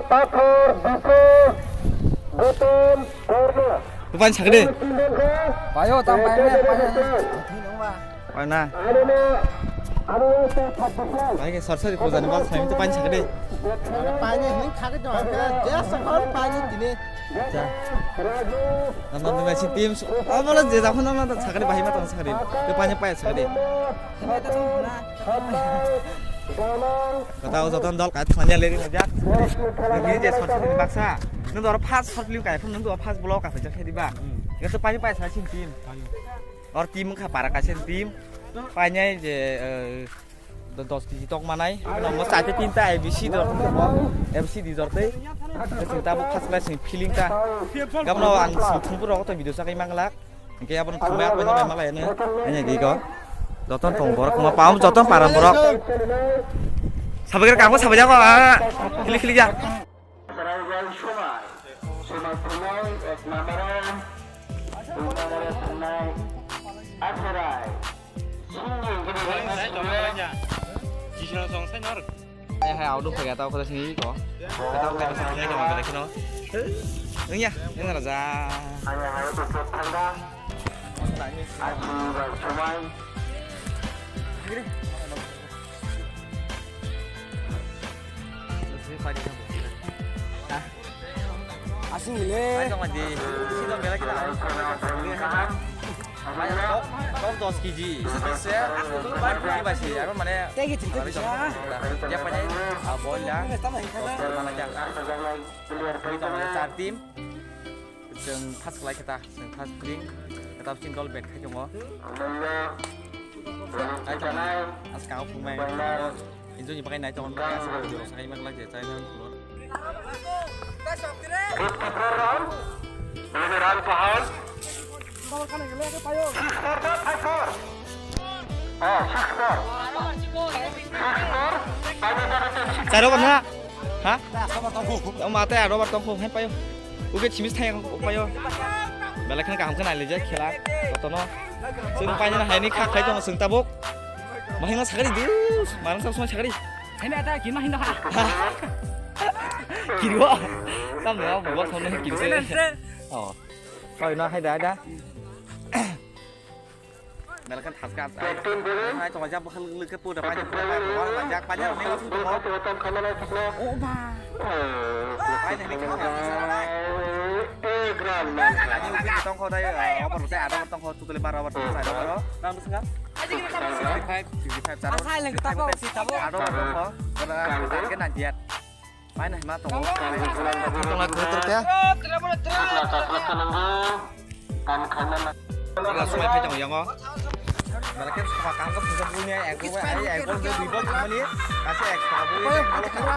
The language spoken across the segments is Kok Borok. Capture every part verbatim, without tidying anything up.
Pathor, Bipul, Buton, Korno. Bupan sakde. Payo, tam payo, payo. Payo na. Payo ke sar sari puja ni bal sami tu payo sakde. Payo ni hini khake jong ka, jesa khor payo ni tini. Ja. Nama nama si tim. Abala je jakhon nama sakde, bahai ma tong sakde. Tu payo payo sakde. Kata o joton dol kai thangya leri na jak. Ngi je short film baksa. Nung dor first short film kai phun nung dor first vlog ka phai jak di ba. Ngi to pani pai sa sin team. Or team kha para ka sin team. Panyai je, eh, do-, dos kg tok manai. Namo chate tinta A B C do. A B C di dor tei. Sing tabuk first class sing feeling ta. Gamno ang sing thumpu rok to video sa kai manglak. Hingke aboni thumai apai no bai malai ano. Ani agi ko. Joton tong borok, ma pam joton param borok. Sabai khe kangma sabai jago, ah. Khili khili ja. Sumai thumai ek number. Dui number thumai. Asarai. Singing gini. Jisna song sai nor. Hai hai, auto phai ta, kota sini ko. Kata kata sini ko, kata kino. Nung ya, nung raja. Hai hai, auto thangda. Aji bai chumai. Asing le. Hai, sama di. Sini dong, bela kita. Kok, kok dos kg. Isi bisa, bai kg bai si. Apa mana? Tegi cinta bisa. Dia apa nih? Ah, bola. Ini sama yang dos kg mana aja. Ini sama yang satu tim. Yang pas kelai kita, yang pas kering. Kita pasti gol back aja mau. Ayo, as kau pemain. Injo ni pakai naik tahun pakai asal jero sakai mang lagi saya nang keluar. Charo bana? Ha? Mate aro bar tongkho hai payo. Uke chimis thai payo. Belai khana kaham khana ailai jak khela. Kotono. Sing paina haini kha khai tong sing tabuk. Mahino sakari du. Marang sa sumai sakari. Hai na ta kin mahino ha. Kirwa. Tam no buat kono kirwa. Oh. Kau na hai da da. Belai khana thaska. Hai tong jak bukhang lwk khe puda paina puda paina jak paina ni tu tu. Oh ba. Paina ni kha. Ani ubi tongkho dai, over sai ada tongkho. Totally bar over tong sai aro. Nang bwswk kha? Sixty five, fifty five charo. Asa leng tabo, si tabo. Aro tong kho. Ora target na dia. Mai na ma tong. Tong la kutur kya? Ora sumai phai tong yango. Bara ke saka kang ko puja punya ek gol, ai ek gol, dui gol mani. Kasi ek saka punya. Bara ke kang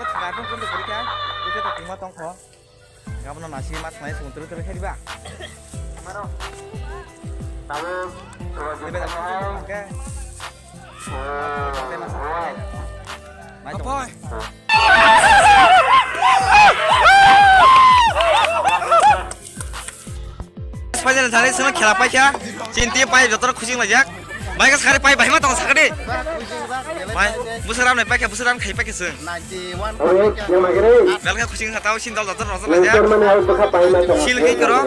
ko saka pun pun beri kya. Itu tak cuma tong kho. Gabno nasi mas nai sung turu turu khedi ba. Maro. Tahu. Coba kita ke. Oh. Mai to. Apa? Final thani sima khela paikha. Chinti pai jotor khujing lajak. Bai ka sakari pai bahima tong sakari. Bai, busaram nai paikha, busaram khai paikha sung. Ninety one. Belka khujing hatao sin dol jotor rojak lajak. Sil khai koro.